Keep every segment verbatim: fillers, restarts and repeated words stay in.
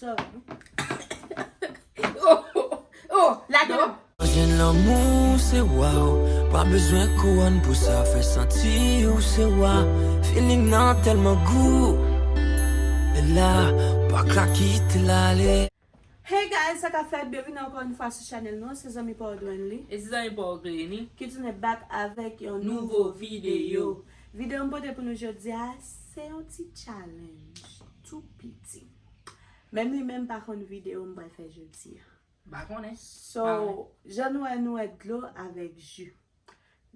Sorry. Oh, oh, oh, lage non. Jwenn lanmou se wa w, pa bezwen kouwòn pou sa, fè santi w se wa. Feeling nan tèlman gou, e la, pa ka kite l ale. Hey guys, sa k ap fèt? Byenvini ankò yon fwa sou chanèl nou, se zanmi pa w Dwenly. E se zanmi pa w Gleni. Ki tounen back avèk yon nouvo videyo. Videyo m pote pou nou jodi a, se yon ti challenge, tou piti. Menm li menm pa konn videyo m pral fè jodi a. M pa konnen. So, jan nou wè, nou wè dlo avèk ji.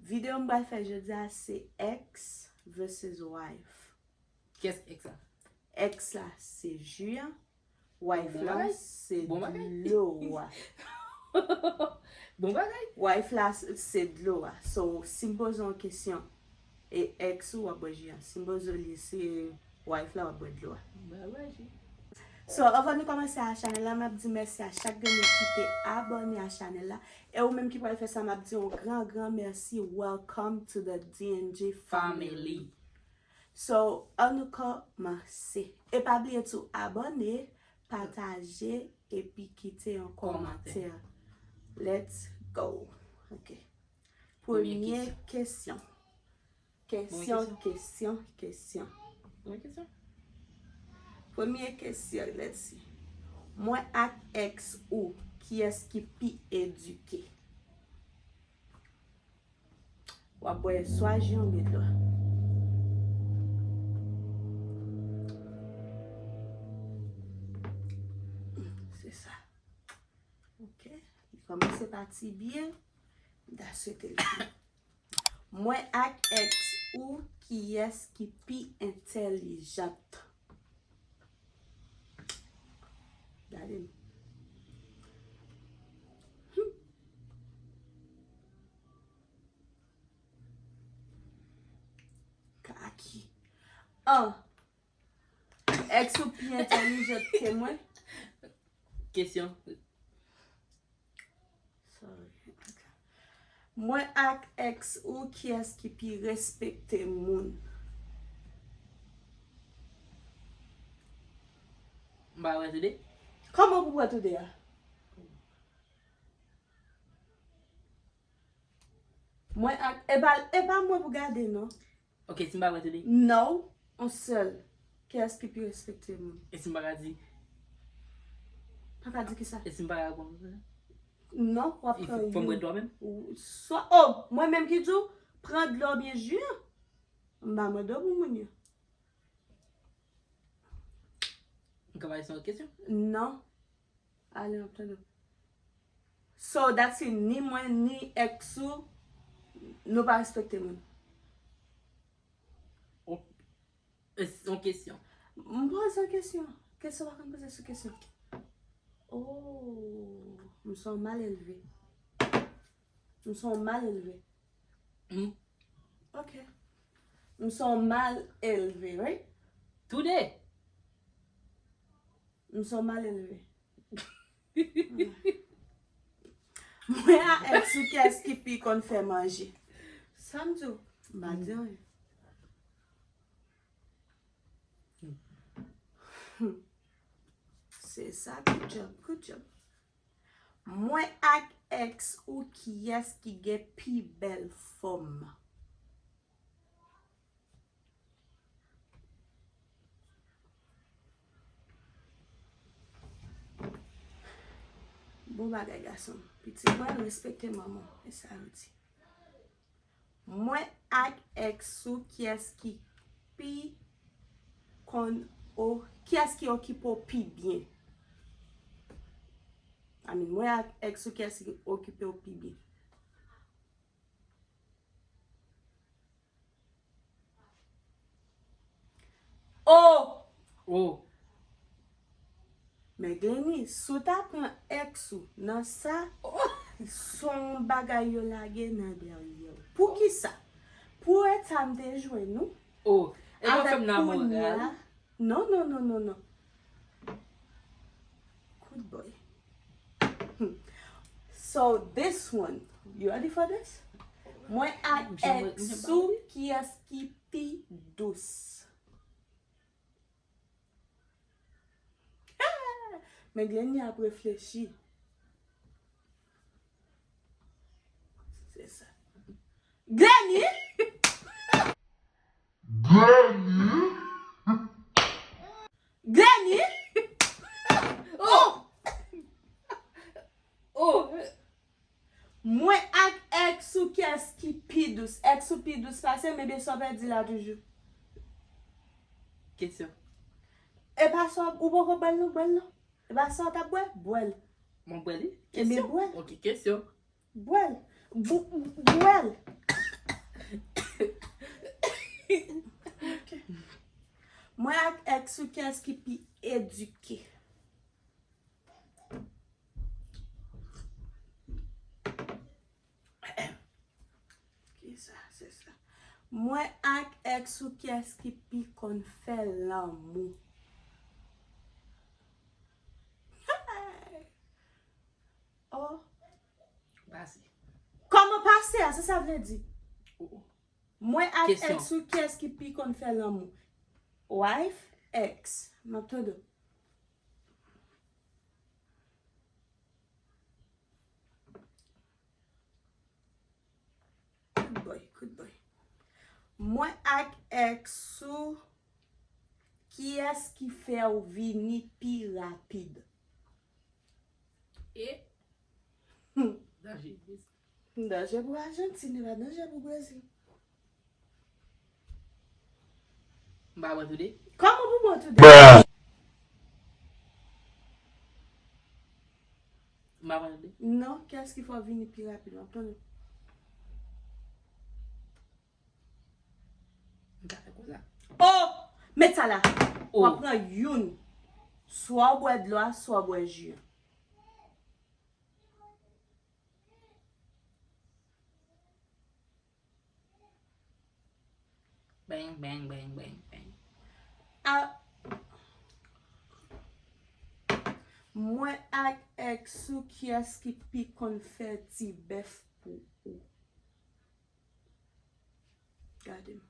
Videyo m pral fè jodi a se ex versus wife. Kiyès ex la? Ex la se ji a, wife la se dlo a. Bon bagay. Wife la se dlo a. So, si m poze w yon kesyon, e ex ou w ap bwè ji a. Si m poze w li se wife la w ap bwè dlo a. Bagay ji. So, anvan nou kòmanse a chanèl la, m ap di mèsi a chak grenn moun ki te abòne a chanèl la. E ou menm ki pral fè sa, m ap di yon gran, gran mèsi. Welcome to the D N G family. So, ann nou kòmanse. E pa bliye tou abòne, pataje, epi kite yon kòmantè. Let's go. Ok. Premye kesyon. Kesyon, kesyon, kesyon. Premye kesyon. Premye kesyon, let's see. Mwen ak ex ou, kiyès ki pi edike? W ap bwè swa ji oubyen dlo a. Se sa. Ok. Li kòmanse pati byen. M ta swete l byen. Mwen ak ex ou, kiyès ki pi entèlijant? Gade m. Hmm. Kaki. An. Ex ou pi entèlijant ke mwen? Kesyon. Sorry. Ok. Mwen ak ex ou, kiyès ki pi respekte moun? M pa wè tou de. Kòman pou wè tou de a? Mwen ak, e pa, e pa mwen pou gade, non. Ok, si m pa wè tou de. Non, on sèl. Kiyès ki pi respekte moun? E si m pa ka di? Pa ka di ki sa? E si m pa ka reponn? Non, w ap pran youn. Fò m wè dlo a menm? Swa, oh, mwen menm ki di w, pran dlo byen ji a. M pa mande w pou moun yo. M ka bay se yon kesyon? Non. Ale, m ap tande w. So, that's it. Ni mwen, ni ex ou, nou pa respekte moun. On, e, se yon kesyon. M poze yon kesyon. Kesyon pa konn poze sou kesyon. Oh, m se yon mal elve. M se yon mal elve. Hmm. Ok. M se yon mal elve, right? Tou de. M se yon mal elve. Mwen a ex ou, kiyès ki pi konn fè manje? Sa m di w? M pa di anyen. Se sa, good job, good job. Mwen ak ex ou, kiyès ki gen pi bèl fòm? Bon bagay, gason. Pitit mwen, respekte manman w. E sa yo di. Mwen ak ex ou, kiyès ki pi konn o-, kiyès ki okipe w pi byen? I mean, mwen ak ex ou, kiyès ki okipe w pi byen? Oh! Oh! Men Gleni, si w ta pran ex ou nan sa, s on bagay yo lage nan dèyè w. Poukisa? Pou eta m te jwenn ou. Oh, e pa fè m nan moral. Non, non, non, non, non. Good boy. Hmm. So, this one. You ready for this? Mwen ak ex ou, kiyès ki pi dous? Men Glenny ap reflechi. Se sa. Glenny! Glenny! Oh! Oh! Mwen ak ex ou kiyès ki pi dous? Ex ou pi dous pase m, ebyen sa w pèdi la toujou. Kesyon. E pa sa w, ou poko bwè l non, bwè l non. E pa sa w t ap bwè, bwè l. Mwen bwè li? Ebyen bwè l. Ok, kesyon. Bwè l. Bwè l. Mwen ak ex ou kiyès ki pi edike? Kisa se sa? Mwen ak ex ou kiyès ki pi konn fè lanmou? Oh. Pase. Kòman pase a? Se sa vle di. Oh, oh. Mwen ak ex ou kiyès ki pi konn fè lanmou? Wife, ex. M ap tande w. Good boy, good boy. Mwen ak ex ou, kiyès ki fè w vini pi rapid? E? Hmm. Danje. Danje pou Ajantin, li pa danje pou Brezil. M pa pran toude. Kòman pou mwen toude? M pa pran toude. Non, kiyès ki fè w vini pi rapid? M ap tande. M ka fè konsa. Oh! Met sa la. Oh. W ap pran youn. Swa w bwè dlo a, swa w bwè ji a. Bang, bang, bang, bang, bang. A, mwen ak ex ou, kiyès ki pi konn fè ti bèf pou ou? Gade m.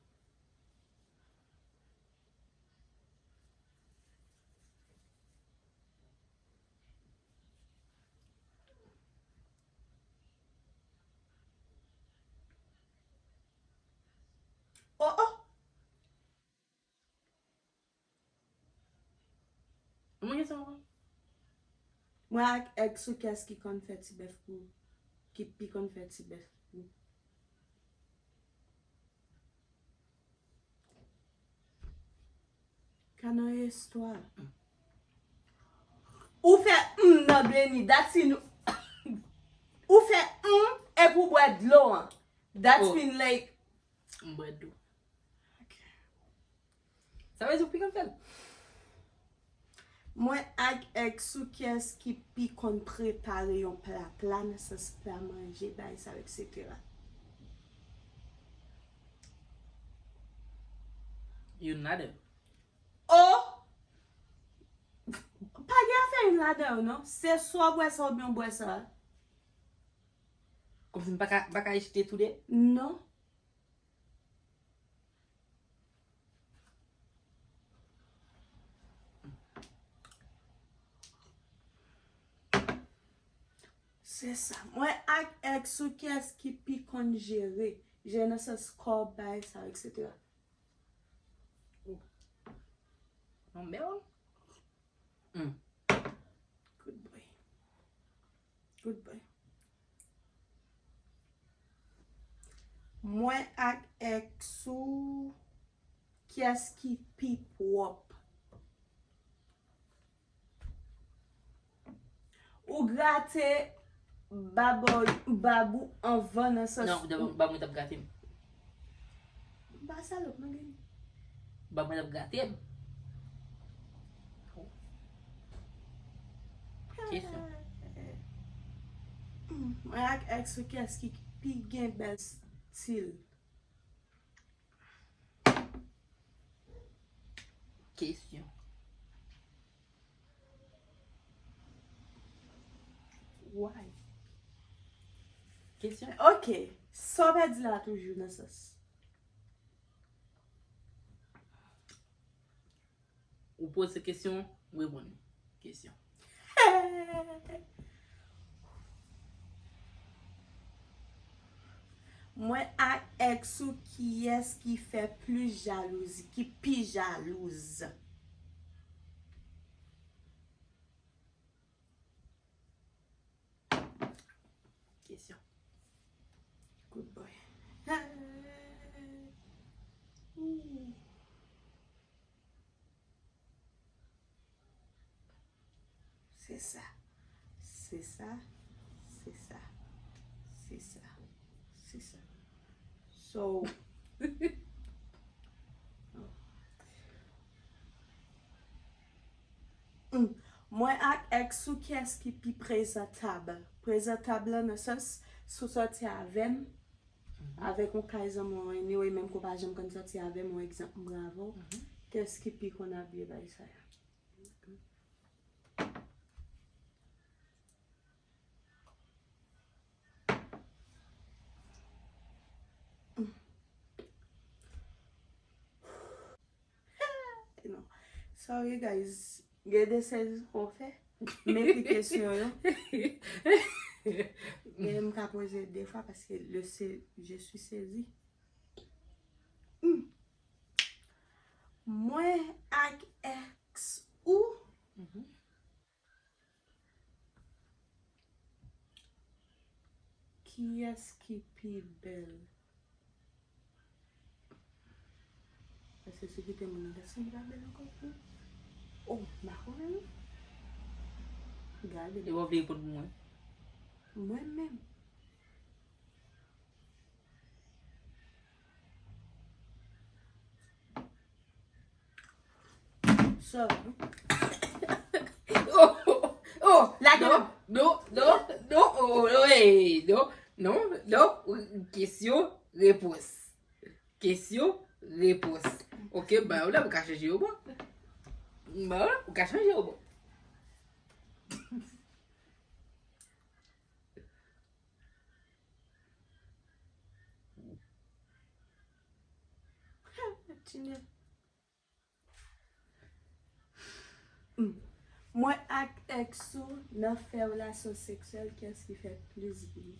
Oh, oh! Mwen gen sa ankò. Mwen ak ex ou, kiyès ki konn fè ti bèf pou, ki pi konn fè ti bèf pou? Ka nan istwa. Ou fè mm nan Beni, that's in, ou fè mm epi w bwè dlo an. That's mean like. M bwè dlo. Ok. Sa vle di ou pi konn fè l. Mwen ak ex ou, kiyès ki pi konn prepare yon pla, pla nan sans pla manje, bagay sa yo, et cetera? Youn ladan yo. Oh! Pa gen afè youn ladan yo, non. Se swa w bwè sa oubyen w bwè sa. Kòmsi m pa ka, m pa ka achte toude? Non. Se sa. Mwen ak ex ou, kiyès ki pi konn jere? Jere nan sans kòb, bagay sa yo, et cetera. Oh. Non, bèl. Hmm. Good boy. Good boy. Mwen ak ex ou, kiyès ki pi pwòp? Ou grate bab ou, bab ou anvan nan sans. Non, bab mwen t ap grate m. M pa salòp, non, Glenny. Bab mwen t ap grate m. Kesyon. Mwen ak ex ou, kiyès ki pi gen bèl stil? Kesyon. Why? Kesyon. Ok. Sa w pèdi la toujou nan sans. Ou poze kesyon, m reponn kesyon. Mwen ak ex ou, kiyès ki fè plis jalouzi, ki pi jalouz? Kesyon. Good boy. Ooh. Se sa. Se sa. Se sa. Se sa. Se sa. So, mm, mwen ak ex ou, kiyès ki pi prezantab? Prezantab lan nan sans, si w sòti avè m, avèk yon kay zanmi w, anyway, menm ke w pa janm konn sòti avè m, yon egzanp, m byen avè w, kiyès ki pi konn abiye bagay sa yo? Non. Sorry, guys. Gen de sezi pou w fè. M ekri kesyon yo. Gen m ka poze de fwa paske le se, je suis saisie. Hmm. Mwen ak ex ou. Kiyès ki pi bèl? Paske si w kite moun nan, kiyès ki pa bèl ankò? Oh, m pa konnen non. Gade. E w ap veye pot pou mwen? Mwen menm. Sorry. Oh, oh, oh, lage non, non, non, non, oh, oh, hey, non, non, non, kesyon, repons. Kesyon, repons. Ok, ba, ou la, ou ka chanje yo, bon. Ba, ou ka chanje yo, bon. Junior. Hmm. Mwen ak ex ou nan fè relasyon seksyèl, kiyès ki fè plis bri?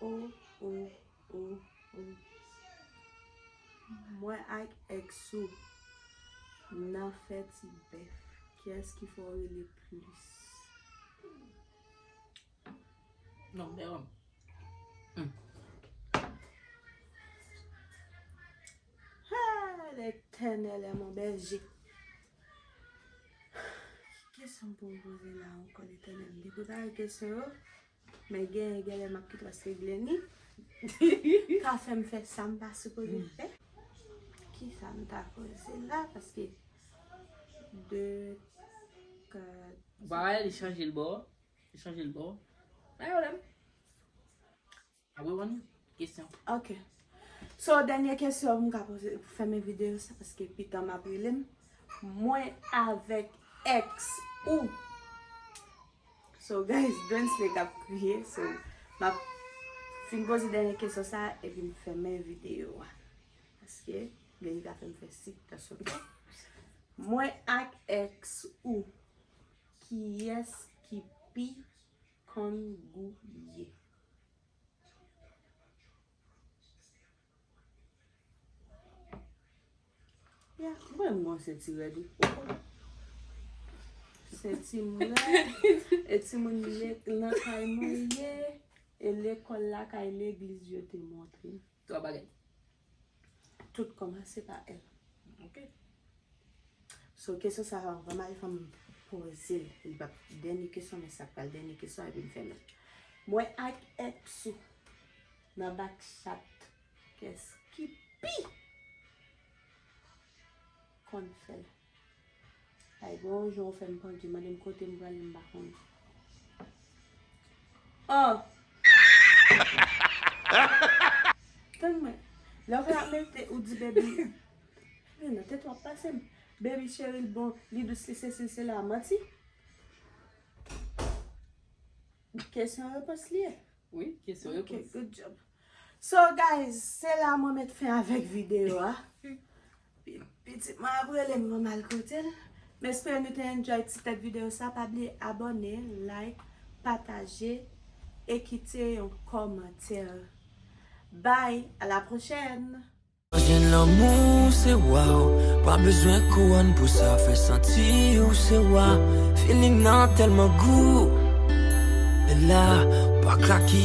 Oh, oh, oh, oh. Mwen ak ex ou nan fè ti bèf. Kiyès ki fè w rele plis? Non, m te wè m. Hmm. Ah, l'Éternel est mon berger. Ki kesyon pou m poze la ankò, Letènèl? M te prepare kesyon yo, men gen, genlè m ap kite w regle ni. Ka fè m fè sa m pa sipoze fè. Ki sa m ta poze la? Paske de, kat. Ou pa wè li chanje l ba w? Li chanje l ba w? Pa gen pwoblèm. Apre w ban nou kesyon. Ok. So, dènye kesyon m ka poze pou fèmen videyo sa, paske pitan m ap rele m. Mwen avèk ex ou. So, guys, Dwensley k ap kriye. So, m ap fin poze dènye kesyon sa, epi m fèmen videyo a. Paske, gen li ka fè m fè sik, tansyon. Mwen ak ex ou, kiyès ki pi konn gouye? Ya, mwen, mwen senti rèd, wi. Senti m rèd. E timoun nan kay mwen ye. E lekòl lakay legliz yo te montre m. Twa bagay. Tout kòmanse pa L. Ok. So, kesyon sa a, anvan mari fanm poze l, li p ap dènye kesyon, men sa pral dènye kesyon, epi m fèmen. Mwen ak ex ou nan bak chat, kiyès ki pi konn fè l? Ay, gon yon jan w fè m pèdi, mande m kote m prale, m pa konnen. Oh! Tann mwen. Lè w ka mete, ou di baby. Men nan tèt w ap pase m. Baby cheri l bon, li dous, li sesi, li sela, manti. Kesyon repons li ye. Wi, kesyon Ok, repons. Good job. So guys, se la mwen met fen avèk videyo a. Pi- Pitit mwen ap rele m, mwen mal kote l. M espere nou te enjoy ti tèt videyo sa. Pa bliye abòne, like, pataje e kite yon kòmantè. Bye, à la prochaine. Jwenn lanmou se wa w, pa bezwen kouwòn pou sa, fè santi w se wa. Feeling nan tèlman gou, e la, pa klaki.